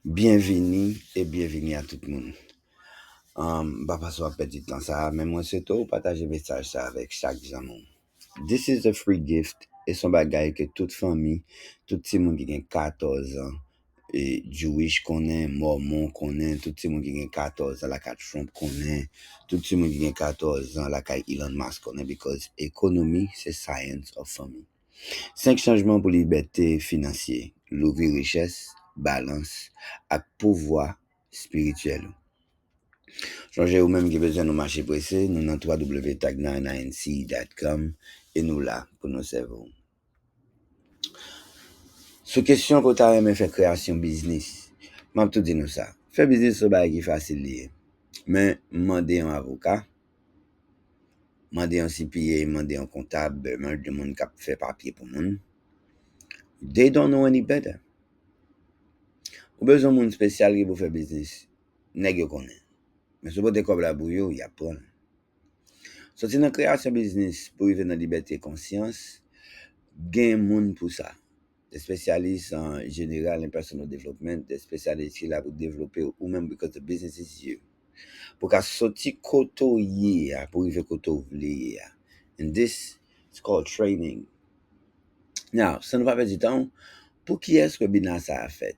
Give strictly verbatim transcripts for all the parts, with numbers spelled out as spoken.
Byenvini e byenvini a tout moun. Um, m pa panse w ap pèdi tan sa a, men mwen swete w pataje mesaj sa a avèk chak zanmi w. This is a free gift. E se yon bagay ke tout fanmi, tout timoun ki gen katòz an, e Jewish konnen, Mòmon konnen, tout timoun ki gen katòz an lakay Trump konnen, tout timoun ki gen katòz an lakay Elon Musk konnen, because ekonomi se science of fanmi. Senk chanjman pou libète finansye, louvri richès, balans, ak pouvwa espirityèl ou. Sonje, ou menm ki bezwen nou mache prese, nou nan w w w tag nine inc dot com e nou la pou nou sèvi w. Sou kesyon ke w ta renmen fè kreyasyon biznis, m ap tou di nou sa. Fè biznis se yon bagay ki fasil li ye. Men, mande yon avoka, mande yon C P A, mande yon kontab, mande moun k ap fè papye pou moun. They don't know any better. Ou bezwen moun espesyal ki pou fè biznis. Nèg yo konnen. Men si w pote kòb la pou yo, y ap pran l. Soti nan kreyasyon biznis pou rive nan libète konsyans, gen moun pou sa. Des espesyalis an jeneral, an personal development, des espesyalis ki la pou devlope ou menm, because the business is you. Pou ka soti kote w ye a, pou rive kote w vle ye a. And this is called training. Now, san nou pa pèdi tan, pou kiyès webinar sa a fèt?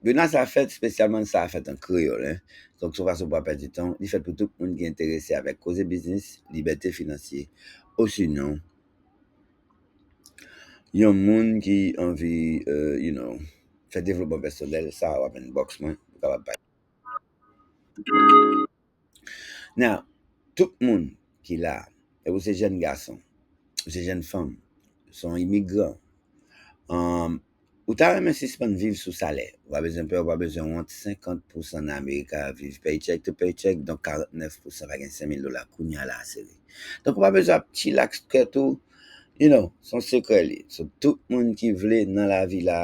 Webinar sa a fèt espesyalman, sa a fèt an kreyòl, en. Donk, se yon fason pou pa pèdi tan, li fèt pou tout moun ki enterese avèk koze biznis, libète finansye, osinon, yon moun ki anvi, euh, you know, fè devlopman pèsonèl, sa w ap inbox mwen, ou kapab pale. Now, tout moun ki la, e ou se jèn gason, ou se jèn fanm, ou se yon imigran, um, ou ta renmen sispann viv sou salè, ou pa bezwen pè, ou pa bezwen wont, senkant pousan nan Amerik a viv paycheck to paycheck, donk karannèf pousan pa gen senk mil dola kounye a la sere. Donk ou pa bezwen ap chilaks kèt ou, you know, se yon sekrè li. So, tout moun ki vle nan lavi la,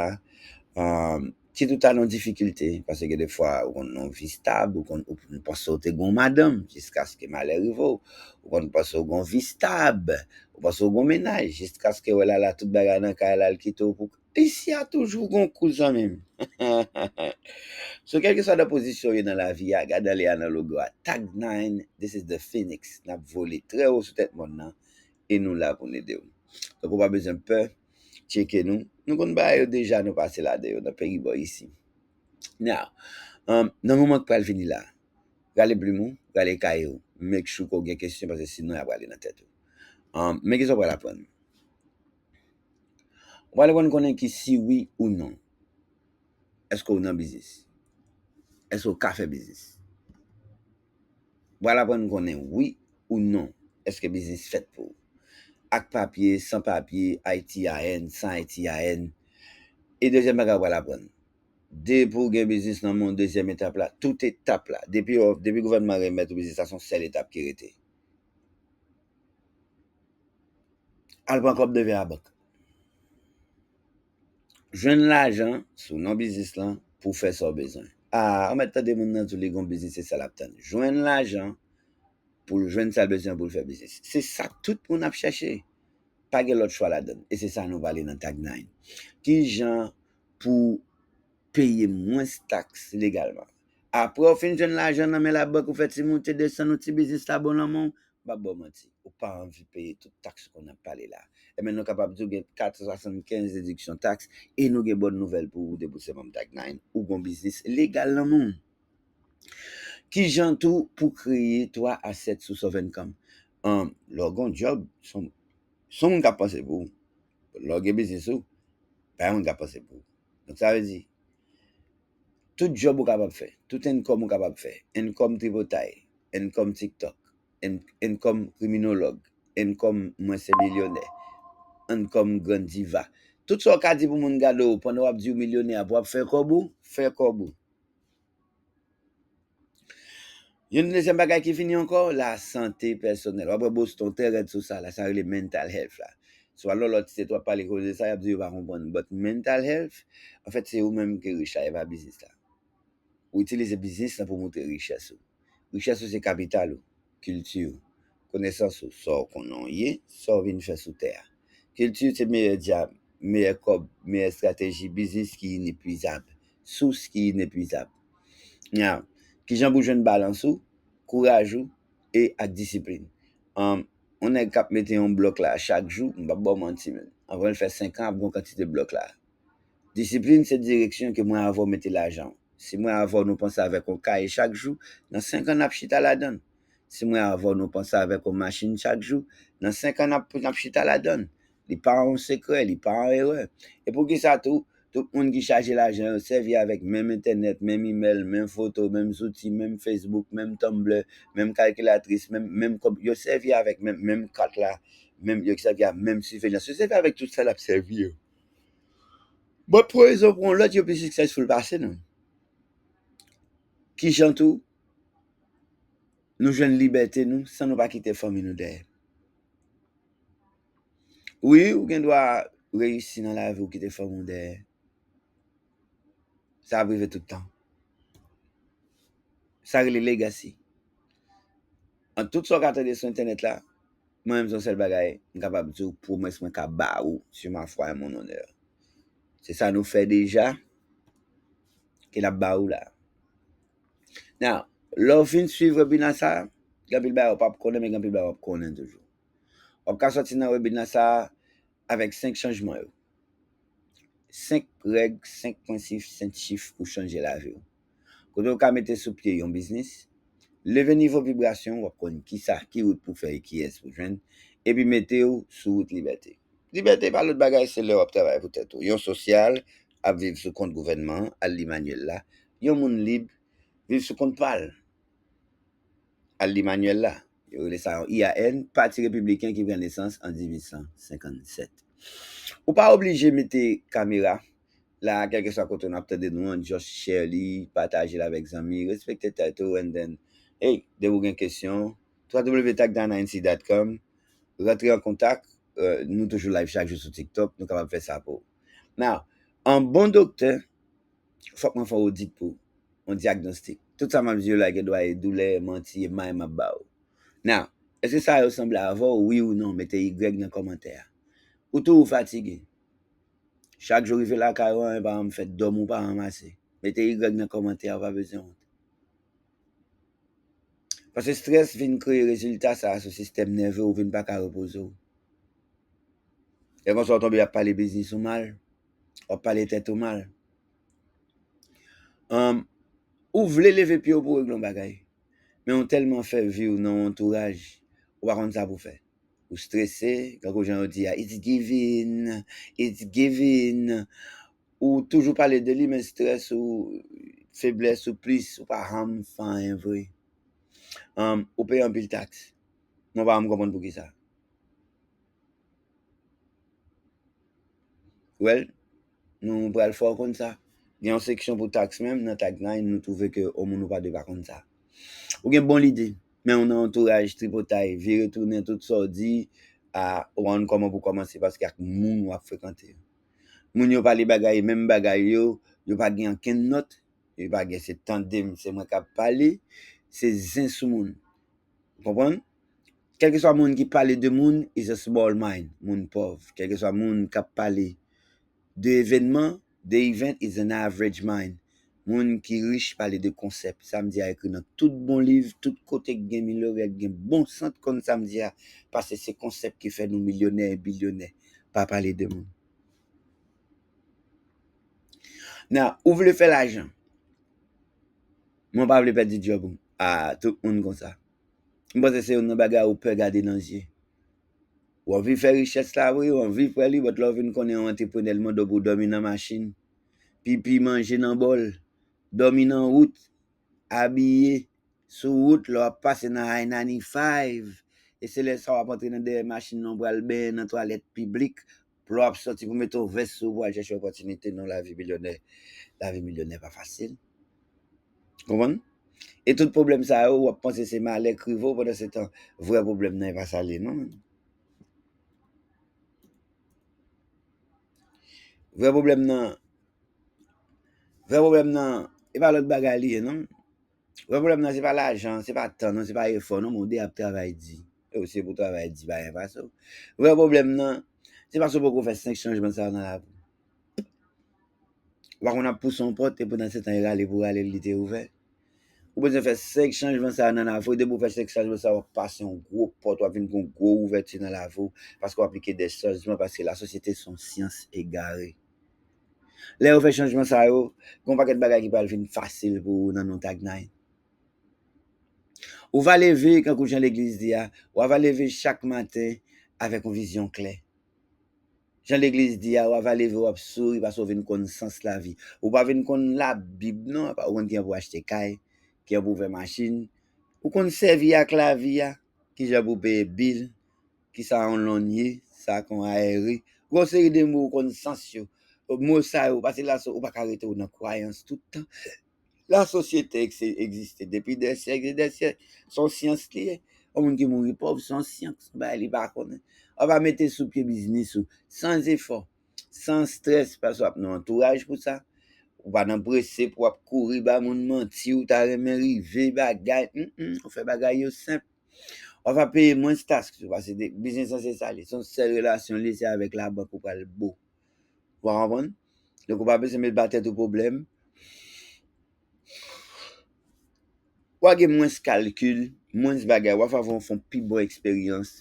um, kit ou ta nan difikilte, paske gen de fwa ou konn nan yon vi stab, ou konn ou panse ou te gon madanm, jiskaske malè rive w, ou konn panse ou gon vi stab, ou panse ou gon mennaj, jiskaske wè la la tout bagay nan kay la, l kite w pou, isi a toujou gon kou zanmi m. So, kèlkeswa nan pozisyon w ye nan lavi a, gade anlè a nan logo a, tag nine, this is the phoenix, n ap vole trè wo sou tèt mòn nan, e nou la pou n ede w. Donk, ou pa bezwen pè, tcheke nou. Nou konn bagay yo deja, nou pase ladan yo nan peyi bò isi. Now, um, nan moman k pral vini la, rale plim ou, rale kaye w, make sure ke w gen kesyon, paske sinon y ap rale nan tèt ou. Um, men kisa w pral aprann? Ou pral aprann konnen ki si wi ou non. Èske w nan biznis? Èske w ka fè biznis? Ou pral aprann konnen wi ou non, èske biznis fèt pou ou? Ak papye, san papye, I T I N, san I T I N. E dezyèm bagay ou pral aprann, depi w gen biznis nan men w, dezyèm etap la, tout etap la, depi, depi gouvènman remèt ou biznis la, se yon sèl etap ki rete. Al pran kòb devan a bank. Jwenn lajan sou non biznis lan pou w fè sa w bezwen. A, ou mèt tande moun nan di w li gon biznis, se sa l ap tann. Jwenn lajan pou l jwenn sa l bezwen pou l fè biznis. Se sa tout moun ap chèche. Pa gen lòt chwa ladan l. E se sa nou pale nan tag nine. Kijan pou peye mwens taks legalman? Apre w fin jwenn lajan nan men labank, ou fè ti moute desann, ou ti biznis la bon nan men w, m p ap ba w manti, ou pa anvi peye tout taks ou konn ap pale la. Ebyen, nou kapab di w gen kat san swasannkenz dediksyon taks, e nou gen bòn nouvèl pou ou depi w se manm tag nine, ou gon biznis legal nan men w. Kijan tou pou kreye twa a sèt source of income? An, lè w gon djòb, se yon, se yon moun k ap panse pou ou. Lè w gen biznis ou, pa yon moun k ap panse pou ou. Donk, sa vle di, tout djòb ou kapab fè, tout income ou kapab fè, income tripotay, income TikTok, in-, income kriminolog, income mwen se milyonè, income grann diva. Tout sa w ka di pou moun gade w pandan w ap di w milyonè a, pou w ap fè kòb ou, fè kòb ou. Yon dezyèm bagay ki vini ankò, lasante pèsonèl. W ap wè Boston trè rèd sou sa la, sa rele mental health la. Si w al nan lòt site, w ap pale koze sa, y ap di yo pa konprann. But mental health, anfèt, se ou menm ki rich la, e pa biznis la. Ou itilize biznis lan pou montre richès ou. Richès ou se kapital ou, kilti ou, konesans ou, sa w konnen w ye, sa w vin fè sou tè a. Kilti se meyè djab, meyè kòb, meyè estrateji biznis ki inepuizab. sous ki inepwizab. Now, kijan pou jwenn balans ou, kouraj ou, e ak disiplin. Um, yon nèg k ap mete yon blòk la chak jou, m p ap ba w manti, men. Anvan l fè senk an, ap gen yon kantite blòk la. Disiplin se direksyon ke mwen avè w mete lajan. Si mwen avè w nou panse avèk yon kaye chak jou, nan senk an n ap chita ladan l. Si mwen avè w nou panse avèk yon machin chak jou, nan senk an n ap, n ap chita ladan l. Li pa yon sekrè, li pa yon erè. E poukisa tou, tout moun ki chaje lajan yo sèvi avèk menm entènèt, menm imèl, menm foto, menm zouti, menm Facebook, menm Tumblr, menm kalkilatris, menm, menm kòb, yo sèvi avèk menm, menm kat la, menm, yo sèvi ak menm siveyans, yo sèvi avèk tout sa l ap sèvi yo. But pou rezon pou yon lòt, yo pi successful pase nou. Kijan tou nou jwenn libète nou san nou pa kite fanmi nou dèyè? Wi, ou gen dwa reyisi nan lavi w kite fanmi w dèyè. Sa ap rive tout tan. Sa rele legacy. An tout sa w ka tande sou entènèt la, mwen menm se yon sèl bagay m kapab di w, pwomès mwen ka ba ou sur ma foi et mon honneur. Se sa nou fè deja, ke n ap ba ou la. Now, lè w fin swiv webinar sa, gen anpil bagay w p ap konnen, men gen anpil bagay w ap konnen toujou. W ap ka sòti nan webinar sa avèk senk chanjman yo. Senk règ, senk prensip, senk chif pou chanje lavi w. Kote w ka mete sou pye yon biznis, leve nivo vibrasyon, w ap konn kisa, ki wout pou fè e kiyès pou jwenn, epi mete w sou wout libète. Libète pa lòt bagay, se lè w ap travay pou tèt ou. Yon sosyal ap viv sou kont gouvènman an, al li manyèl la. Yon moun lib, viv sou kont pa l. Al li manyèl la. Yo rele sa yon I A N, Pati Repibliken ki pran nesans an dizuit san senkannsèt. Ou pa oblije mete kamera la, kèlkeswa kote nou ap tande nou an, just share li, pataje l avèk zanmi, respekte tèt ou, and then, hey, depi w gen kesyon, w w w dot tag dana n c dot com, rantre an kontak, euh, nou toujou live chak jou sou TikTok, nou kapab fè sa pou ou. Now, an bon doktè, fòk mwen fè yon odit pou ou, yon dyagnostik. Tout sa m ap di yo la gen dwa e doulè, manti, e may m ap ba ou. Now, èske sa yo sanble avè w, wi ou non? Mete Y nan kòmantè a. Ou tou ou fatige. Chak jou rive lakay ou, anyen pa janm fèt, dòmi ou pa ranmase. Mete Y nan kòmantè a, ou pa bezwen wont. Paske strès vin kreye rezilta sa a sou sistèm nève w, ou vin pa ka repoze w. E konsa w tonbe ap pale biznis ou mal, w ap pale tèt ou mal. Ann, ou vle leve pye w pou w regle yon bagay, men ou tèlman fè vi w nan yon antouraj, ou pa konn sa pou w fè. Ou strese, tankou jan yo di a, it's giving, it's giving. Ou toujou pale de li, men strès ou, feblès ou plis, ou pa janm fè anyen vre. Ann, ou peye anpil taks. Mwen pa janm konprann poukisa. Well, nou pral fè w konn sa. Gen yon seksyon pou taks menm, nan Tag Nine, nou twouve ke yon moun ou pa dwe pa konn sa. Ou gen bon lide, men ou nan antouraj tripotay, vire tounen tout sa w di, a, ou pa konn kòman pou kòmanse paske ak moun w ap frekante yo. Moun yo pale bagay, menm bagay yo, yo pa gen ankenn nòt, yo pa gen, se tande m, se mwen k ap pale, se zen sou moun. Ou konprann? Kèlkeswa moun ki pale de moun, is a small mind, moun pòv. Kèlkeswa moun k ap pale de evènman, de event, is an average mind. Moun ki rich pale de konsèp. Sa m di a ekri nan tout bon liv, tout kote k gen milyorè, k gen bon sant konn sa m di a, paske se konsèp ki fè nou milyonè e bilyonè. Pa pale de moun. Now, ou vle fè lajan. Mwen pa vle pèdi djòb ou. A, tout moun konsa. M panse se youn nan bagay ou pè gade nan zye. Ou anvi fè richès la vre, ou anvi fè li, but lè w vin konnen yon antreprenè l mande w pou w dòmi nan machin, pipi manje nan bòl, dòmi nan wout, abiye sou wout, lè w ap pase nan I ninety-five, e se lè sa w ap antre nan dèyè machin nan, w pral benyen nan twalèt piblik, pou lè w ap sòti pou mete yon vès sou ou pou al chèche opòtinite nan lavi milyonè, lavi milyonè pa fasil. Konprann? E tout pwoblèm sa yo, w ap panse se malè k rive w, pandan se tan, vrè pwoblèm nan e pa sa l ye non, menm. Vrè pwoblèm nan, vrè pwoblèm nan, e pa lòt bagay li ye non. Vrè pwoblèm nan, se pa lajan, se pa tan non, se pa efò non, men w de ap travay di. E w se pou travay di, pa gen fason. Vrè pwoblèm nan, se paske w poko fè senk chanjman sa yo nan lavi w. Ou pa konn ap pouse yon pòt, e pandan se tan, e rale pou rale, li te ouvè. Ou bezwen fè senk chanjman sa yo nan lavi w. Depi w fè senk chanjman sa yo, w ap pase yon gwo pòt, w ap vin gen yon gwo ouvèti nan lavi w, paske w aplike de chanjman, paske lasosyete se yon syans egare. Lè yo fè chanjman sa yo, gen yon pakèt bagay ki pral vin fasil pou ou nan non tag nine. Ou va leve, kankou jan legliz di a, ou va leve chak maten avèk yon vizyon klè. Jan legliz di a, ou va leve, w ap souri paske w vin konn sans lavi. Ou pa vin konn Labib, non, ou konn kijan pou achte kay, kijan pou fè machin. Ou konn sèvi ak lavi a, kijan pou peye bil, kisa yon lòn ye, sa k yon A R E. Gon seri de mo ou konn sans yo. Mo sa yo, paske la, ou pa ka rete w nan kwayans tout tan. Lasosyete egziste depi dè syèk e dè syèk. Se yon syans li ye. Yon moun ki mouri pòv, se yon syans, se yon bagay li pa konnen. Ou va mete sou pye biznis ou, san efò, san strès, paske w ap nan antouraj pou sa. Ou pa nan prese pou w ap kouri ba moun manti, ou ta renmen rive, bagay. Mm, mm, ou fè bagay yo senp. Ou va peye mwens taks, paske biznis lan se sa li. Se yon sèl relasyon li, se avèk labank ou pral bo. Ou pa konprann? Donk, ou pa bezwen met ba tèt ou pwoblèm. W a gen mwens kalkil, mwens bagay, w a fè yon pi bon eksperyans.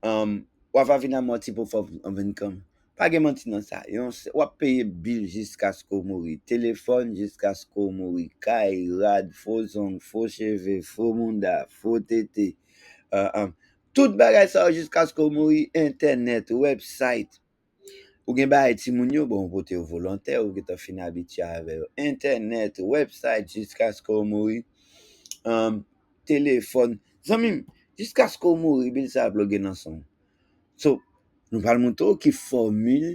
Um, w a vin amòti pou fè yon income. Pa gen manti nan sa. Yon, w ap peye bil jiskaske w mouri. Telefòn jiskaske w mouri. Kay, rad, fo zong, fo cheve, fo mouda, fo tete. Uh, um, tout bagay sa yo jiskaske w mouri. Entènèt, website. Ou gen bagay timoun yo, bon, ou pote yo volontè, ou gentan fin abitye avè yo. Entènèt, website, jiskaske w mouri. Um, telefòn. Zanmi m, jiskaske w mouri, bil sa ap loge nan son. So, nou pral montre w ki fòmil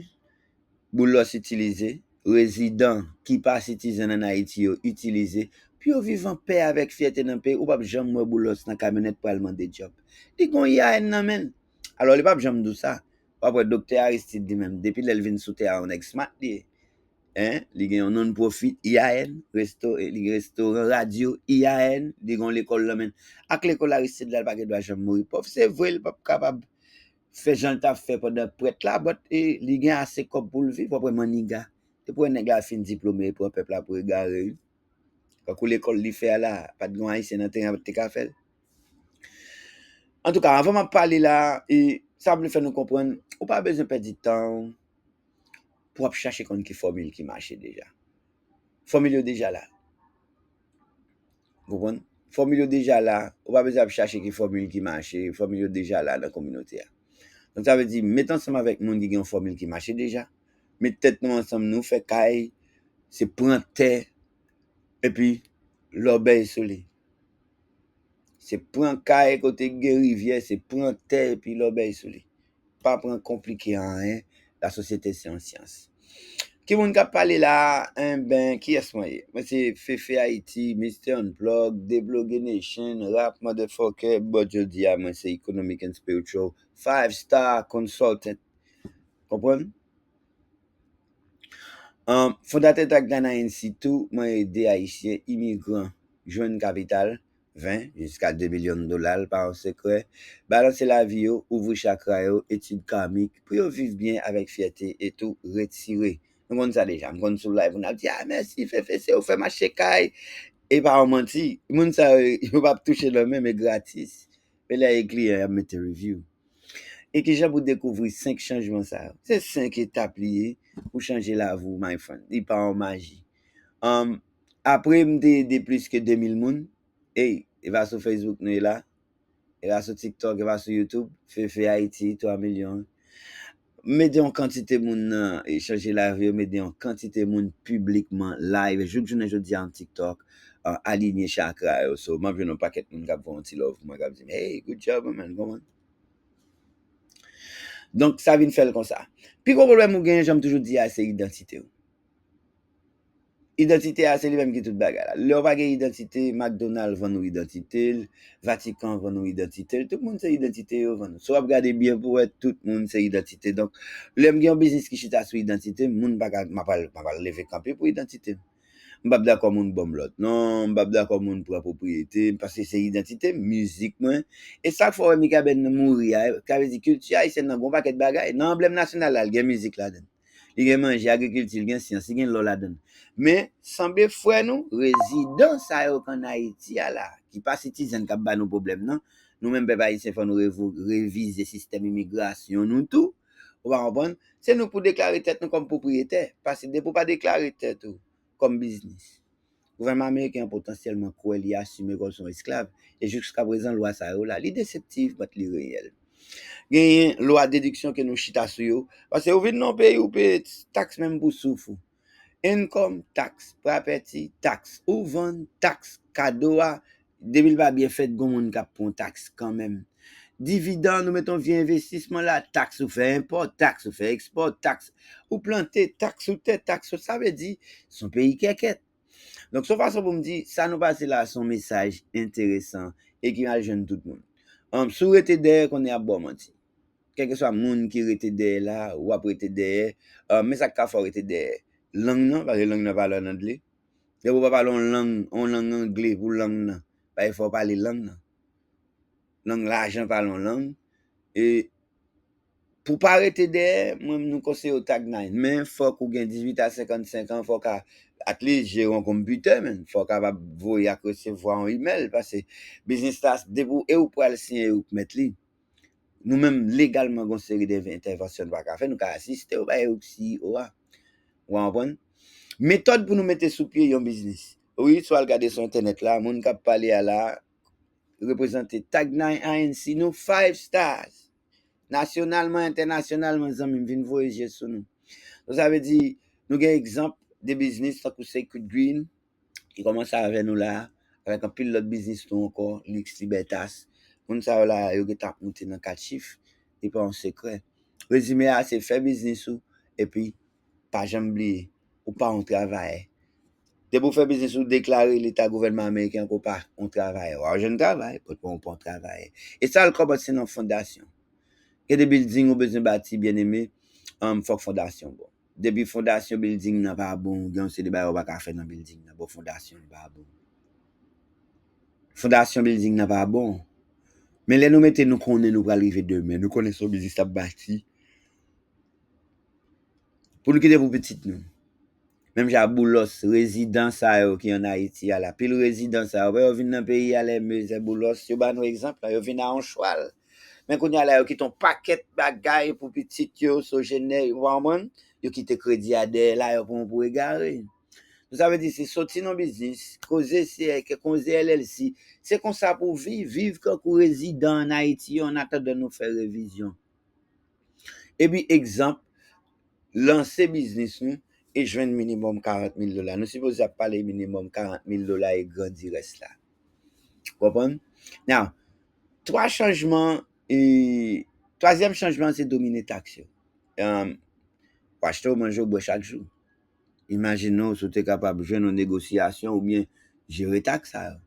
Boulos itilize, rezidan ki pa sitizen ann Ayiti yo itilize, pou yo viv an pè avèk fyète nan peyi. Ou p ap janm wè Boulos nan kamyonèt pral mande djòb. Li gen yon I A N nan men l. Alò, li p ap janm di w sa. W ap wè Doktè Aristide li menm, depi lè l vin sou tè a, yon nèg smart li ye. Hein? Li gen yon non-profit, I A N, resto-, li gen restoran, radyo, I A N, li gen yon lekòl nan men l. Ak lekòl Aristide la, l pa gen dwa janm mouri pòv. Se vre, li p ap kapab fè jan l t ap fè pandan prèt la, but, e, li gen ase kòb pou l viv, w ap wè Maniga. Depi w wè nèg la fin diplome, e pran pèp la pou egare, wi. Kankou lekòl li fè a la, pa t gen yon Ayisyen nan teren an te ka fè l. Antouka, anvan m ap pale la, e, sa m vle fè nou konprann, ou pa bezwen pèdi tan w pou w ap chache konn ki fòmil ki mache deja. Fòmil yo deja la. Ou konprann? Fòmil yo deja la, ou pa bezwen ap chache ki fòmil ki mache, fòmil yo deja la nan kominote a. Donk, sa vle di, met ansanm avèk moun ki gen yon fòmil ki mache deja, met tèt nou ansanm, nou fè kay, se pran tè, epi lòbèy sou li. Se pran kay kote gen rivyè, se pran tè epi lòbèy sou li. Pa pran konplike anyen, lasosyete se yon syans. Ki moun k ap pale la? Enben, kiyès mwen ye? Mwen se Fefe Haiti, Mister Unplug, Debloge Nation, Rap Motherfucker, but jodi a, mwen se Economic and Spiritual Five Star Consultant. Konprann? Um, fondatè Tag Nine Haiti tou, mwen ede Ayisyen imigran jwenn kapital, ven jiska de milyon dola, l pa yon sekrè. Balanse lavi yo, ouvri chakra yo, etid karmik, pou yo viv byen avèk fyète e tou retire. Nou konn sa deja, m konn sou live, moun ap di, "Ah, mèsi, Fefe, se ou fè m achte kay." E pa yon manti, moun sa yo, yo p ap touche nan men, men gratis. Men lè e kliyan, y ap mete review. E kijan pou dekouvri senk chanjman sa yo? Se senk etap li ye pou chanje lavi w, my friend. Li pa yon maji. Um, apre m te ede plis ke de mil moun, ey, e pa sou Facebook nou ye la, e pa sou TikTok, e pa sou YouTube, Fefe Haiti, twa milyon. M ede yon kantite moun nan e chanje lavi yo, m ede yon kantite moun piblikman, live, jouk jounen jodi a, an TikTok, uh, alinye chakra yo. So, m ap jwenn yon pakèt moun k ap voye yon ti love pou mwen, k ap di m, "Hey, good job, man," konprann? Donk, sa vin fè l konsa. Pi gwo pwoblèm ou genyen, jan m toujou di a, se idantite w. Idantite a, se li menm ki tout bagay la. Lè w pa gen idantite, McDonald vann ou idantite l, Vatican vann ou idantite l, tout moun se idantite yo vann ou. Si w ap gade byen pou w wè, tout moun se idantite. Donk, lè m gen yon biznis ki chita sou idantite, moun pa ka, m ap al, m ap al leve kanpe pou idantite m. M p ap dakò moun ban m lòt non, m p ap dakò moun pran pwopriyete m, paske se idantite m, mizik mwen. E sa k fè w wè Mikaben mouri a, sa vle di kilti ayisyèn nan gen yon pakèt bagay. Nan anblèm nasyonal la, l gen mizik ladan l. Li gen manje, agrikilti, li gen syans, li gen lò ladan l. Men, sanble frè nou, rezidan sa yo k ann Ayiti a la, ki pa sitizen k ap ba nou pwoblèm nan, nou menm pèp ayisyen fò nou revo- revize sistèm imigrasyon nou tou. Ou pa konprann? Se nou pou deklare tèt nou kòm pwopriyetè. Paske depi w pa deklare tèt ou kòm biznis, gouvènman ameriken an potansyèlman kwè li asime kòm se yon esklav. E jiskaprezan, lwa sa yo la, li deseptif, but li reyèl. Genyen lwa dediksyon ke nou chita sou yo. Paske ou vin nan yon peyi, ou peye taks menm pou souf ou. Income tax, property tax, ou vann, taks, kado a, depi l pa byen fèt, gon moun k ap pran taks kanmenm. Dividann, ou mete yon vye envestisman la, taks ou fè enpò, taks ou fè ekspò, taks ou plante, taks ou tè, taks ou, sa vle di, se yon peyi kèkèt. Donk, se yon fason pou m di, sa nou pase la, se yon mesaj enteresan e ki al jwenn tout moun. Um, si w rete dèyè, konnen y ap ba w manti. Kèlkeswa moun ki rete dèyè la, w ap rete dèyè. Um, men sa k ka fè w rete dèyè? Lang nan, paske lang nan pale ann angle. Depi w pa pale yon lang, yon lang angle pou lang nan, pa fò w pale lang nan. Lang lajan pale yon lang. E pou pa rete dèyè, mwen, nou konseye w tag nine. Men fòk ou gen dizuit a senkannsenk an, fòk a, at least, jere yon konpitè, men. Fòk w kapab voye ak resevwa yon imèl, paske biznis la, depi w, e ou pral siyen, e ou k mèt li. Nou menm, legalman, gon seri de entèvansyon nou pa ka fè, nou ka asiste w, bay ou C E O a. Ou konprann? Metòd pou nou mete sou pye yon biznis. Wi, swa al gade sou entènèt la, moun k ap pale a la, reprezante Tag Nine I N C, nou five stars. Nasyonalman, entènasyonalman, zanmi m, vin voye je sou nou. Donk, sa vle di, nou gen egzanp de biznis tankou Sacred Green, ki kòmanse avè nou la, avèk anpil lòt biznis tou ankò, Lux Libertas. Moun sa yo la, yo gentan ap moute nan kat chif, li pa yon sekrè. Rezime a, se fè biznis ou, epi pa janm bliye, ou pa yon travayè. Depi w fè biznis ou, deklare leta, gouvènman ameriken an ke w pa yon travayè. W a jwenn travay, but ou pa yon travayè. E sa l kòmanse nan fondasyon. Gen de bilding ou bezwen bati, byeneme, um, fòk fondasyon bon. Depi fondasyon bilding nan pa bon, gen yon seri de bagay ou pa ka fè nan bilding nan, bon, fondasyon li pa bon. Fondasyon bilding nan pa bon. Men lè nou mete, nou konnen nou pral rive demen, nou konnen se yon biznis ap bati. Pou nou kite pou pitit nou. Menm jan Boulos, rezidan sa yo ki ann Ayiti a la, pil rezidan sa yo, yo vin nan peyi a, lè mezè Boulos, yo ba nou egzanp la, yo vin a yon chwal. Men kounye a la, yo kite yon pakèt bagay pou pitit yo, Sogener, ou konprann? Yo kite kredi a dèyè la, yo pran pou egare. Donk, sa vle di, se soti nan biznis, koze C R K, koze L L C. Se konsa pou viv, viv kankou rezidan ann Ayiti yo, an atandan nou fè revizyon. Epi, egzanp, lanse biznis nou e jwenn minimòm karant mil dola. Nou sipoze ap pale minimòm karant mil dola e grandi rès la. Ou konprann? Now, twa chanjman, e, twazyèm chanjman se domine taks yo. Um, w achte, w manje, w bwè chak jou. Imajine w si w te kapab jwenn yon negosyasyon oubyen jere taks sa yo.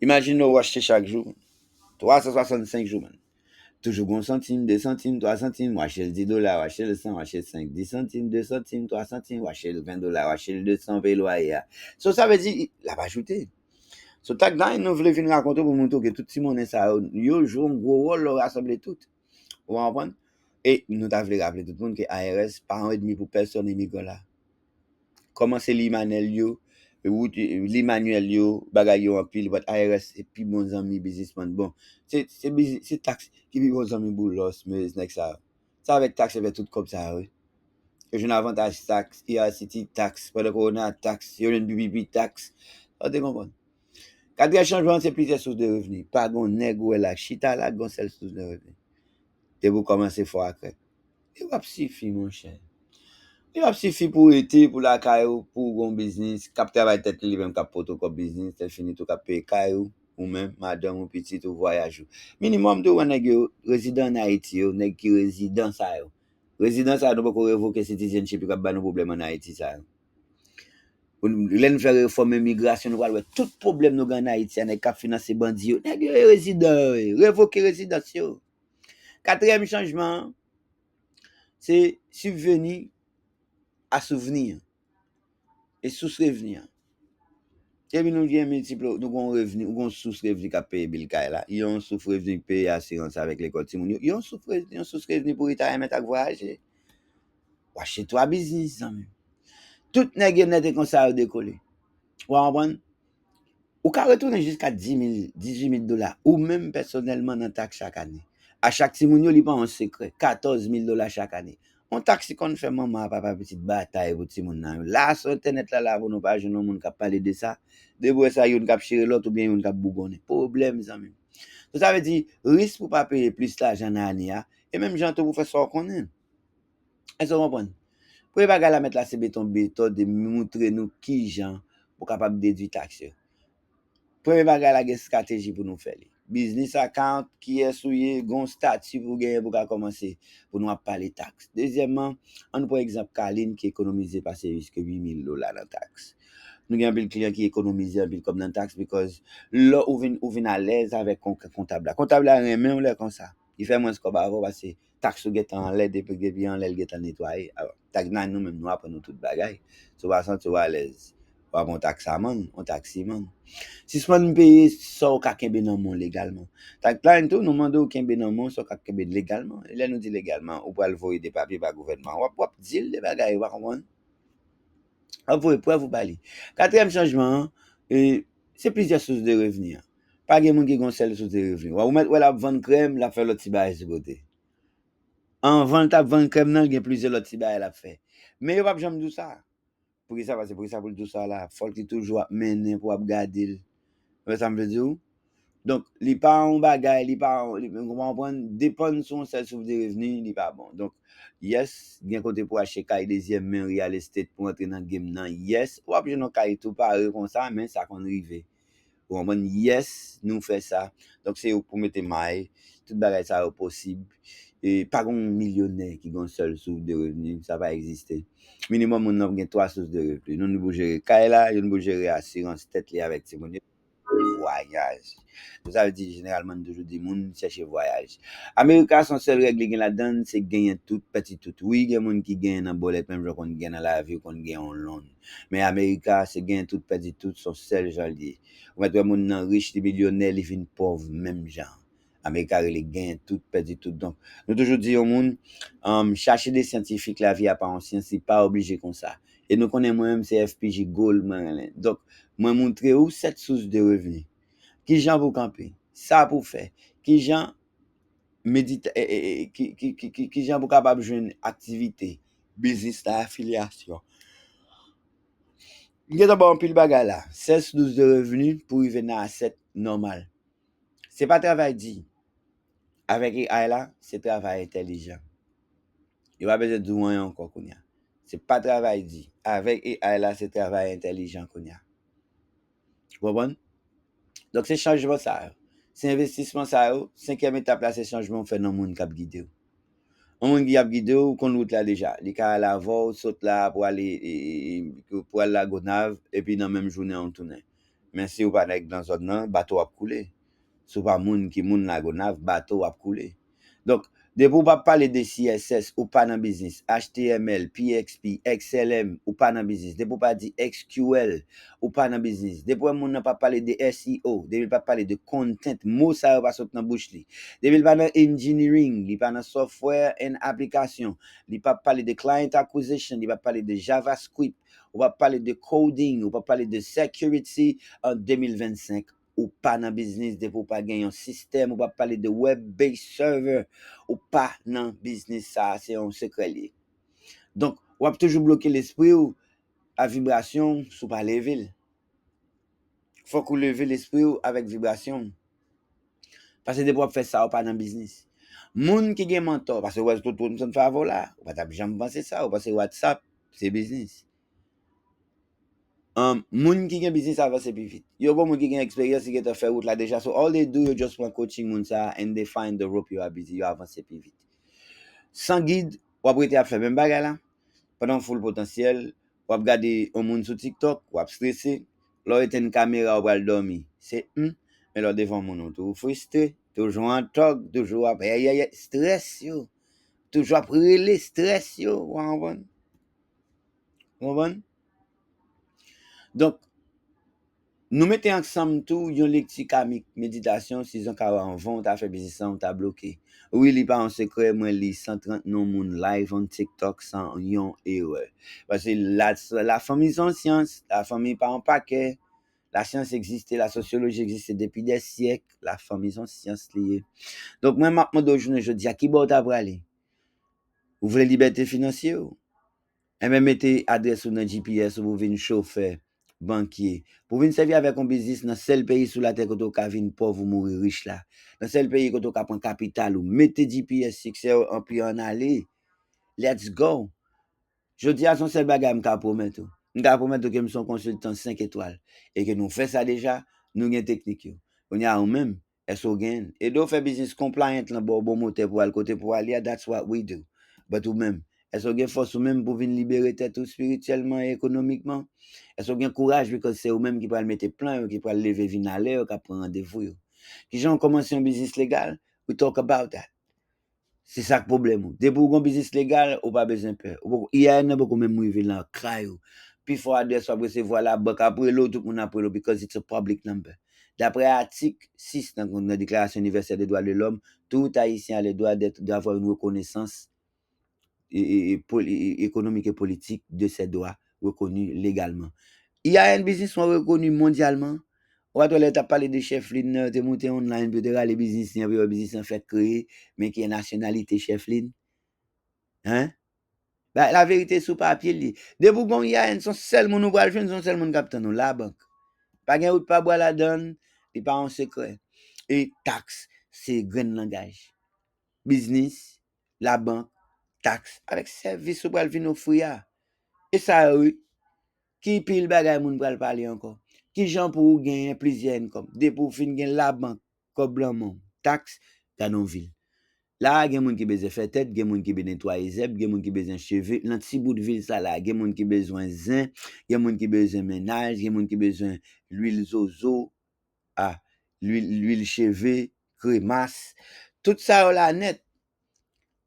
Imajine w achte chak jou, twa san swasannsenk jou, man. Toujou gon santim, de santim, twa santim, w achte l dis dola, w achte l san, w achte l senk, dis santim, de santim, twa santim, w achte l ven dola, w achte l de san, w peye lwaye a. So, sa vle di, l ap ajoute. So, Tag Nine, nou vle vin rakonte w pou montre w ke tout ti monnen sa yo, yo jwe yon gwo wòl lè w rasanble tout. Ou konprann? E nou ta vle raple tout moun ke I R S pa yon ènmi pou pèsòn imigran la. Kòmanse li manèl yo, wout, li manyèl yo, bagay yo anpil, but I R S se pi bon zanmi biznismann. Bon, se, se, bizi- se taks ki pi bon zanmi Boulos, Moïse, nèg sa yo. Se avèk taks yo fè tout kòb sa yo, wi. Yo jwenn avantaj taks, E R C T taks, pandan kowona taks, yo jwenn P P P taks. Sa w te konprann? Katriyèm chanjman, se plizyè sous de revni. Pa gon nèg ou wè la k chita la, gon sèl sous de revni. Depi w kòmanse fò a krèk. Li p ap sifi, monchè. Li p ap sifi pou w rete, pou lakay ou, pou w gon biznis, k ap travay tèt li, li menm k ap pote w kòb biznis, lè fini tou k ap peye kay ou, ou menm, madanm ou, pitit ou, vwayaj ou. Minimòm tou, wè nèg yo, rezidan ann Ayiti yo, nèg ki rezidan sa yo. Rezidan sa yo, nou poko revoke citizenship yo k ap ba nou pwoblèm ann Ayiti sa yo. Lè n fè refòm imigrasyon, nou pral wè tout pwoblèm nou gen ann Ayiti a, nèg k ap finanse bandi yo, nèg yo e rezidan yo ye. Revoke rezidans yo. Katriyèm chanjman an, se sibveni a souvni an. E sous revni an. Epi nou gen miltipl, nou gon revni, ou gon sous revni k ap peye bil kay la. Yon sous revni k peye asirans avèk lekòl timoun yo. Yon sous revni, yon sous revni pou retayèman ak vwayaje. W achte twa biznis, zanmi. Tout nèg yo nèt e konsa yo dekole. Ou konprann? Ou ka retounen jiska dis mil, dizuit mil dola, ou menm pèsonèlman nan taks chak ane. A chak timoun yo, li pa yon sekrè, katòz mil dola chak ane. Yon taks ki konn fè manman a papa pitit batay pou timoun nan yo. La, sou entènèt la, la, pou nou pa jwenn yon moun k ap pale de sa, depi w wè sa, youn k ap chire lòt oubyen youn k ap bougonnen. Pwoblèm, zanmi. So, sa vle di, risk pou pa peye plis lajan nan ane a, e menm jan tou pou fè sa w konnen. Èske w konprann? Premye bagay la, mèt la, se beton, metòd e moutre nou kijan pou kapab dedui taks yo. Premye bagay la, gen estrateji pou nou fè li. Business account, kiyès ou ye, gon stati pou genyen pou ka kòmanse, pou nou ap pale taks. Dezyèmman, ann pran egzanp Kalin ki ekonomize pase riske uit mil dola nan taks. Nou gen anpil kliyan ki ekonomize anpil kòb nan taks because lè ou vin, ou vin alèz avèk kon-, kontab la. Kontab la renmen w lè konsa. Li fè mwens kòb avè w pase taks ou gentan anlè, depi, depi anlè l gentan netwaye. Alò, taks la, nou menm, nou aprann nou tout bagay. Si w pa santi w alèz, w ap yon taksamann, yon taksimann. Sispann peye sa w ka kenbe nan men w legalman. Taks la tou, nou mande w kenbe nan men w sa w ka kenbe legalman. E lè nou di legalman, ou pral voye de papye ba gouvènman. W ap, w ap di l de bagay, ou pa konprann? W ap voye prèv ou ba li. Katriyèm chanjman an, e, se plizyè sous de revni an. Pa gen moun ki gen yon sèl sous de revni. Ou mèt wè l ap vann krèm, l ap fè lòt ti bagay sou kote. Anvan l t ap vann krèm nan, l gen plizyè lòt ti bagay l ap fè. Men yo p ap janm di w sa. Poukisa? Paske poukisa pou l di w sa la? Fòk li toujou ap mennen pou w ap gade l. Ou wè sa m vle di w? Donk, li pa yon bagay, li pa yon, li, ou konprann, depann sou yon sèl sous de revni, li pa bon. Donk, yes, gen kote pou achte kay dezyèm men, real estate, pou antre nan game nan, yes, w ap jwenn yon kay tou pare konsa, men sa konn rive. Ou konprann? Yes, nou fè sa. Donk, se yo pou mete may. Tout bagay sa yo posib. E pa gen yon milyonè ki gen yon sèl sous de revni. Sa pa egziste. Minimòm, moun nan gen twa sous de revni. Youn pou jere kay la, youn pou jere asirans tèt li avèk timoun yo, vwayaj. Sa vle di, jeneralman, nou toujou di moun chèche vwayaj. Amerika, se yon sèl règ li gen ladan l, se genyen tout, pèdi tout. Wi, gen moun ki genyen nan bòlèt, menm jan w konn genyen nan lavi, w konn genyen yon loan. Men Amerika, se genyen tout, pèdi tout, se yon sèl jan l ye. Ou mèt wè moun nan rich, li milyonè, li vin pòv menm jan. Amerika rele genyen tout, pèdi tout. Donk, nou toujou di yon moun, um, chache de syantifik, lavi a pa yon syans, li pa oblije konsa. E nou konnen mwen menm se F P G Gold mwen rele. Donk, mwen moutre ou sèt sous de revni. Kijan pou kanpe? Sa pou fè? Kijan medita-, e, e, e, ki, ki, ki, ki, kijan pou kapab jwenn aktivite, biznis la, afilyasyon? M gentan ba w anpil bagay la. Sèl sous de revni pou rive nan asèt nòmal. Se pa travay di. Avèk A I la, se travay entèlijan. Yo pa bezwen di w anyen ankò kounye a. Se pa travay di. Avèk A I la, se travay entèlijan kounye a. Ou konprann? Donk, se chanjman sa yo. Se envestisman sa yo. Senkyèm etap la, se chanjman w fè nan moun k ap gide w. Yon moun ki ap gide w, ou konn wout la deja. Li ka al avè w, sot la pou ale, e, e, e, pou al Lagonav, epi nan menm jounen an, ou tounen. Men si w pa nèg nan zòn nan, bato w ap koule. Si w pa moun ki moun Lagonav, bato w ap koule. Donk, depi w p ap pale de C S S, ou pa nan biznis. H T M L, P X P, X L M, ou pa nan biznis. Depi w pa di X Q L, ou pa nan biznis. Depi w wè moun nan p ap pale de S E O, depi l p ap pale de content, mo sa yo pa sot nan bouch li. Depi l pa nan engineering, li pa nan software and application, li p ap pale de client acquisition, li p ap pale de JavaScript, ou p ap pale de coding, ou p ap pale de security an de mil vennsenk, ou pa nan biznis. Depi w pa gen yon sistèm, ou p ap pale de web-based server, ou pa nan biznis. Sa a, se yon sekrè l ye. Donk, w ap toujou bloke lespri w a vibrasyon w si w pa leve l. Fòk ou leve lespri w avèk vibrasyon w. Paske depi w ap fè sa, ou pa nan biznis. Moun ki gen mantò, paske w wè tout moun fè avè w la, ou pa t ap janm panse sa, ou panse WhatsApp, se biznis. Um, moun ki gen biznis avanse pi vit. Yo gon moun ki gen eksperyans, ki gentan fè wout la deja. So, all they do, yo just pran coaching moun sa a, and they find the rope, yo abize, yo avanse pi vit. San gid, w ap rete ap fè menm bagay la, pandan w full potansyèl, w ap gade yon moun sou TikTok, w ap strese, lè w etenn kamera, w pral dòmi. Se, hmm, men lè w devan moun, ou toujou fristre, toujou an tòg, toujou ap, yè, yè, yè, strès yo. Toujou ap rele strès yo, ou konprann? Ou konprann? Donk, Nou mete ansanm tou yon lekti kamik, meditasyon, si zon ka wè anvan w ta fè biznis lan, w ta bloke. Wi, li pa yon sekrè, mwen li san trant non moun live on TikTok san yon erè. Paske la, la fanmi se yon syans, la fanmi pa yon pakè, la syans egziste, la sosyoloji egziste depi dè syèk, la fanmi se yon syans li ye. Donk, mwen, m ap mande w jounen jodi a, ki bò w ta prale? Ou vle libète finansye w? Enben, mete adrès ou nan G P S ou pou vin chofè, bankye. Pou vin sèvi avèk yon biznis nan sèl peyi sou latè kote w ka vin pòv ou mouri rich la. Nan sèl peyi kote w ka pran kapital ou. Mete G P S siksè w anpi ann ale. Let's go. Jodi a, se yon sèl bagay m ka pwomèt ou. M ka pwomèt ou ke m se yon konsiltan senk etwal. E ke nou fè sa deja, nou gen teknik yo. Kounye a, ou menm, èske w gen l? Ede w fè biznis compliant lan, ba w bon motè pou al kote pou ale a, that's what we do. But ou menm, èske w gen fòs ou menm pou vin libere tèt ou espirityèlman e ekonomikman? Èske w gen kouraj, because se ou menm ki pral mete plan yo, ki pral leve vin alè yo, k ap pran randevou yo? Kijan w kòmanse yon biznis legal? We talk about that. Se sa k pwoblèm ou. Depi w gen yon biznis legal, ou pa bezwen pè. Ou poko, I A N nan poko menm rive lakay ou. Pifò adrès w ap resevwa la, bank ap rele w, tout moun ap rele w, because it's a public number. Daprè atik sis nan, nan Deklarasyon Inivèsèl de Dwa de Lòm, tout Ayisyen a le dwa d'être, d'avoir une reconnaissance e, e, e, poli-, e, e, économique et politique de ses droits reconnus légalement. I A N Business One rekoni mondyalman. Ou pa t wè lè yo t ap pale de Chèf Lin nan, yo te moute online pou yo te rale biznis li an, pou yo wè biznis lan fèk kreye, men ki nasyonalite Chèf Lin? Hein? Ba, laverite sou papye li. Depi w gen yon I A N, se yon sèl moun ou pral jwenn, se yon sèl moun k ap tann ou, labank. Pa gen wout pa bwa ladan l, li pa yon sekrè. E taks, se grenn langaj. Biznis, labank, taks, avèk sèvis ou pral vin ofri a. E sa yo, wi. Ki pil bagay moun pral pale ankò? Kijan pou ou genyen plizyè income? Depi w fin gen labank, kòb lan men w, taks, gade yon vil. La a, gen moun ki bezwen fè tèt, gen moun ki bezwen netwaye zèb, gen moun ki bezwen cheve, nan ti bout vil sa la, gen moun ki bezwen zen, gen moun ki bezwen mennaj, gen moun ki bezwen lwil zozo, a, lwil, lwil cheve, kremas. Tout sa yo la nèt.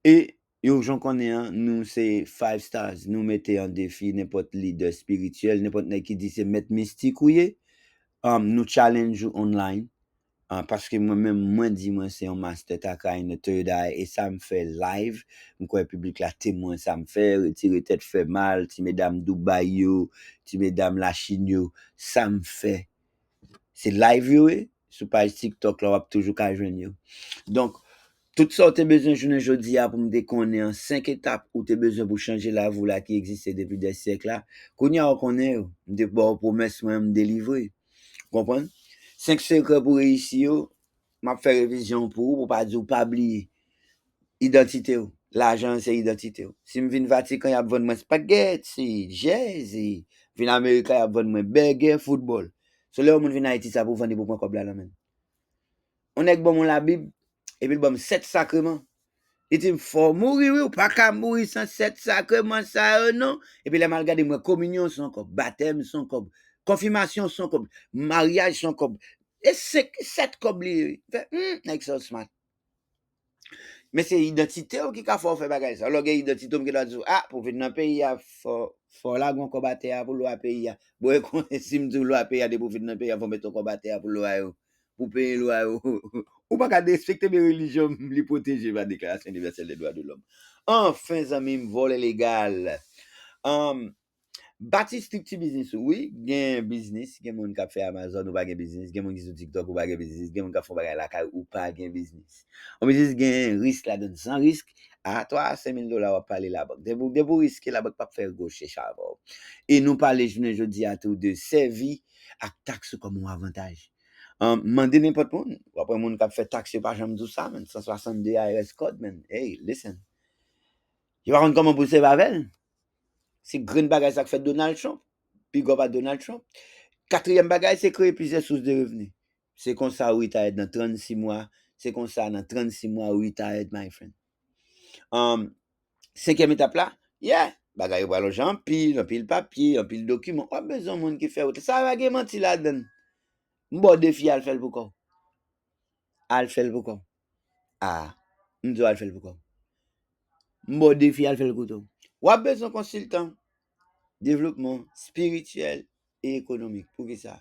E yo, jan w konnen an, nou se five stars. Nou mete an defi nenpòt lidè espirityèl, nenpòt nèg ki di se mèt mistik ou ye. Um, nou challenge ou online. Ah, paske mwen menm, mwen di mwen se yon master Takai in the third eye, e sa m fè live, m kwè piblik la temwen sa m fè, retire tèt fè mal, ti medam Dubai yo, ti medam Lachin yo, sa m fè. Se live yo ye, sou paj TikTok la, w ap toujou ka jwenn yo. Donk, tout sa w te bezwen jounen jodi a pou m te konnen an, senk etap ou te bezwen pou chanje lavi w la ki egziste depi dè syèk la, kounye a w konnen yo. M te ba w pwomès mwen, m delivre. Ou konprann? Senk sekrè pou reyisi yo, m ap fè revizyon pou ou, pou w pa di w pa bliye. Idantite w. Lajan an se idantite w. Si m vin Vatikan, y ap vann mwen spaghetti, Jezi. Vin Amerika, y ap vann mwen bègè, foutbòl. So lè yon moun vin Ayiti, sa pou vann li pou pran kòb la nan men l. Yon nèg ban m yon Labib, epi l ban m sèt sakreman. Li di m, fò w mouri, wi, ou pa ka mouri san sèt sakreman sa yo, non. Epi lè m al gade, m wè kominyon se yon kòb, batèm se yon kòb, konfimasyon se yon kòb, maryaj se yon kòb. E senk, sèt kòb li ye, wi. M fè, hmm, nèg sa yo smart. Men se idantite w ki ka fè w fè bagay sa. Lè w gen idantite w, m gen dwa di w, a, pou w vin nan peyi a, fò, fò w lage yon kòb atè a pou lwa peyi a. Bon, e konnen si m di w lwa peyi a, depi w vin nan peyi a, fò w mete yon kòb atè a pou lwa yo. Pou peye lwa yo. Ou pa ka derespekte men relijyon m, li pwoteje pa Deklarasyon Inivèsèl de Dwa de Lòm. Anfen, zanmi m, vòlè legal. Um, Bati estrikti biznis ou, wi. Gen biznis, gen moun k ap fè Amazon, ou pa gen biznis. Gen moun ki sou TikTok, ou pa gen biznis. Gen moun k ap fè yon bagay lakay, ou pa gen biznis. Yon biznis gen risk ladan l. San risk, a twa a senk mil dola w ap pale labank. Depi, depi w riske, labank p ap fè gwo chèch avè w. E nou pale jounen jodi a tou de sèvi ak taks ou kòm yon avantaj. An, mande nenpòt moun. W ap wè moun k ap fè taks yo pa janm di w sa, men san swasannde I R S code, men. Hey, listen. Yo pa konn kòman pou sèvi avè l. Se grenn bagay sa k fè Donald Trump pi gwo pa Donald Trump. Katriyèm bagay, se kreye plizyè sous de revni. Se konsa ou retire nan trannsis mwa. Se konsa nan trannsis mwa ou retire, my friend. Um, senkyèm etap la, yeah, bagay yo pral lonje anpil, anpil papye, anpil dokiman. W ap bezwen yon moun ki fè wout la. Sa pa gen manti ladan l. M ba w defi, al fè l pou kò w. Al fè l pou kò w. A, m di w al fè l pou kò w. M ba w defi, al fè l pou kò w. W ap bezwen konsiltan devlopman espirityèl e ekonomik. Poukisa?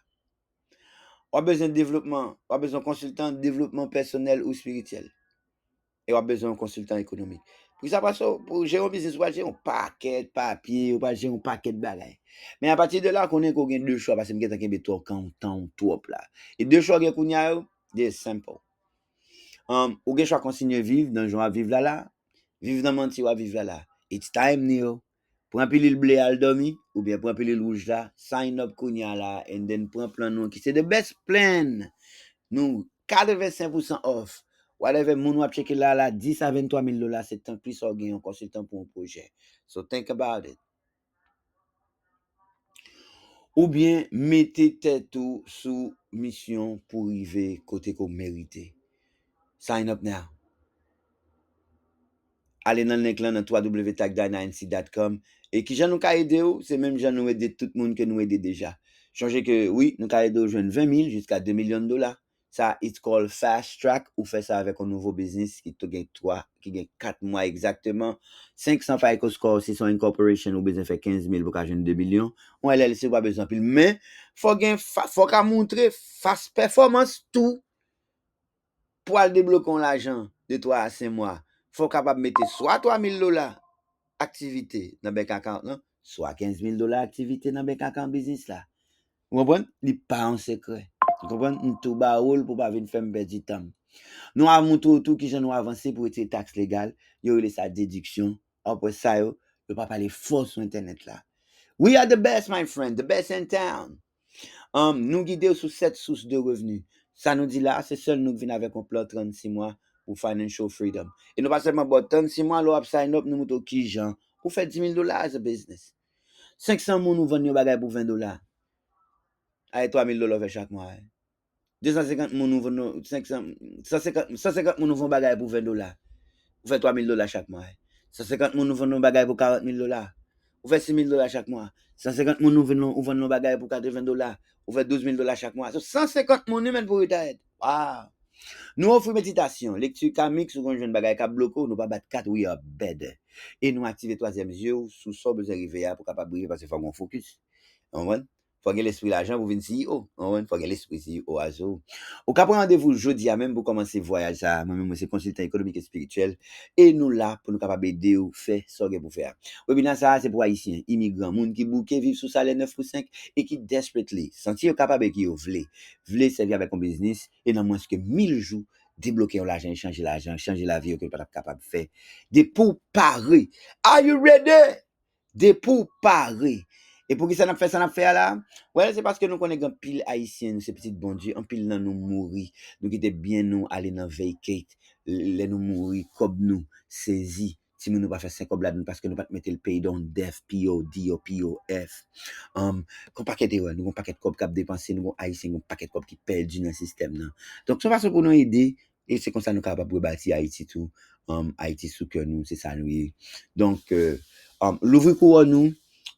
W ap bezwen devlopman, w ap bezwen yon konsiltan devlopman pèsonèl ou espirityèl. E w ap bezwen yon konsiltan ekonomik. Pou sa, paske pou jere yon biznis, ou pral jere yon pakèt papye, ou pral jere yon pakèt bagay. Men apati de la, konnen ke w gen de chwa, paske m gentan kenbe twòp tan w twòp la. E de chwa w gen kounye a yo, they simple. Um, ou gen chwa kontinye viv nan jan w ap viv la la, viv nan manti w ap viv la la. It's time, Neo. Pran pilil ble al dòmi, oubyen pran pilil wouj la, sign up kounye a la, and then pran plan nou an ki se the best plan. Nou katrevensenk pousan off. Whatever moun w ap tcheke la la, dis a venntwa mil dola, se tan plis sa w gen yon konsiltan pou yon pwojè. So think about it. Oubyen mete tèt ou sou misyon pou rive kote ke w merite. Sign up now. Ale nan link lan nan w w w dot tag dynancy dot com. E kijan nou ka ede w? Se menm jan nou ede tout moun ke nou ede deja. Sonje ke wi, nou ka ede w jwenn ven mil jiska de milyon dola. Sa, it's called fast track. Ou fè sa avèk yon nouvo biznis ki tou gen twa, ki gen kat mwa egzakteman. Senk san FICO score, si se yon incorporation, ou bezwen fè kenz mil pou ka jwenn de milyon. Yon L L C pa bezwen anpil, men fò gen, fò ka montre fast performance tou pou al debloke yon lajan de twa a senk mwa. Fò w kapab mete swa twa mil dola aktivite nan bank account lan, swa kenz mil dola aktivite nan bank account biznis la. Ou konprann? Li pa yon sekrè. Ou konprann? M tou ba ou l pou w pa vin fè m pèdi tan m. Nou a montre w tou kijan nou avanse pou retire taks legal. Yo rele sa dediksyon. Apre sa yo, yo pa pale fò sou entènèt la. We are the best, my friend, the best in town. Um, nou gide w sou sèt sous de revni. Sa nou di la, se sèl nou k vin avèk yon plan trannsis mwa pou financial freedom. E nou pa sèlman ba w trannsis mwa, lè w ap sign up, nou montre w kijan pou fè dis mil dola as a business. Senk san moun ou vann yon bagay pou ven dola. Ay twa mil dola w fè chak mwa. De san senkant moun ou vann yon, senk san, san senkant, san senkant moun ou vann yon bagay pou ven dola. Ou fè twa mil dola chak mwa. San senkant moun ou vann yon bagay pou karant mil dola. Ou fè sis mil dola chak mwa. San senkant moun ou vann yon, ou vann yon bagay pou katreven dola. Ou fè douz mil dola chak mwa. So, san senkant moun wi menm pou retayèt. Wow! Nou ofri meditasyon, lekti kamik, si w konn jwenn bagay k ap bloke w, nou pa bat kat, we are better. E nou aktive twazyèm zye w sou sa w bezwen rive a pou w kapab rive, paske fò w gen yon fokis. Ou konprann? Fò w gen lespri lajan pou w vin C E O. Ou konprann? Fò w gen lespri C E O a sou ou. Ou ka pran randevou jodi a menm pou w kòmanse vwayaj sa a. Mwen menm, mwen se konsiltan ekonomik espirityèl. E nou la pou nou kapab ede w fè sa w gen pou w fè a. Webina sa a se pou Ayisyen, imigran, moun ki bouke viv sou salè nèf pou senk e ki desperately santi yo kapab e ki yo vle. Vle sèvi avèk yon biznis e nan mwens ke mil jou, debloke yon lajan e chanje lajan, chanje lavi yo ke yo pa t ap kapab fè. Depi w pare. Are you ready? Depi w pare. E poukisa n ap fè sa n ap fè a la? Well, se paske nou konnen gen anpil Ayisyen, nou se pitit Bondye, anpil nan nou mouri. Nou kite byen nou ale nan vacate. Lè nou mouri, kòb nou sezi. Timoun nou pa fè senk kòb ladan l paske nou pa t mete l paid on death, P O D or P O F. Um, gon pakèt erè, nou gon pakèt kòb k ap depanse, nou gon Ayisyen, gon pakèt kòb ki pèdi nan sistèm nan. Donk, se yon fason pou nou ede E se konsa nou kapab rebati Ayiti tou. Um, Ayiti sou kè nou, se sa nou ye. Donk, euh, um, louvri kouwòn ou,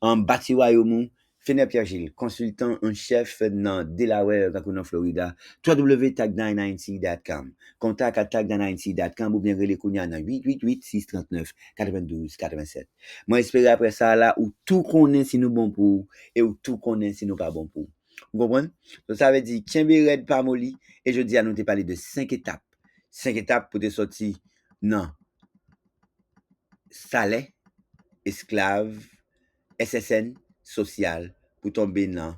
um, bati wayòm ou. Fener Pierre Gilles, konsiltan an chèf nan Delaware, tankou nan Florida, w w w tag nine ninety dot com. Kontak at tag nine ninety dot com oubyen rele kounye a nan uit uit uit, sis trant nèf, katrevendouz katrevennsèt. Mwen espere apre sa la, ou tou konnen si nou bon pou ou, e ou tou konnen si nou pa bon pou ou. Ou konprann? Donk, sa vle di, kenbe rèd, pa moli. E jodi a, nou te pale de senk etap. Senk etap pou te sòti nan salè, esklav, S S N, sosyal, pou tonbe nan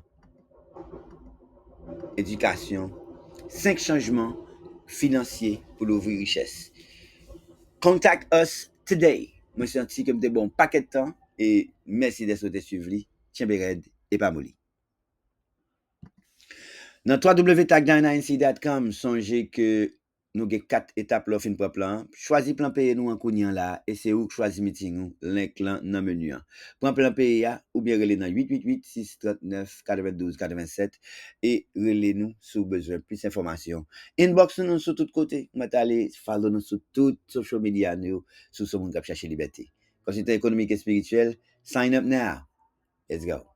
edikasyon. Senk chanjman finansye pou louvri richès. Contact us today. Mwen santi ke m te ba w yon pakèt tan e mèsi dèske w te swiv li. Kenbe rèd e pa moli. Nan w w w tag nine ninety dot com, sonje ke nou gen kat etap lè w fin pran plan an. Chwazi plan peye nou an kounye a la a, e se ou k chwazi meeting ou, link lan nan meni an. Pran plan peye a, oubyen rele nan uit uit uit, sis trant nèf, katrevendouz katrevennsèt, e rele nou si w bezwen plis enfòmasyon. Inbox nou, nou sou tout kote. Ou mèt ale follow nou sou tout social media nou yo, si w se yon moun k ap chache libète. Konsiltan ekonomik espirityèl, sign up now. Let's go.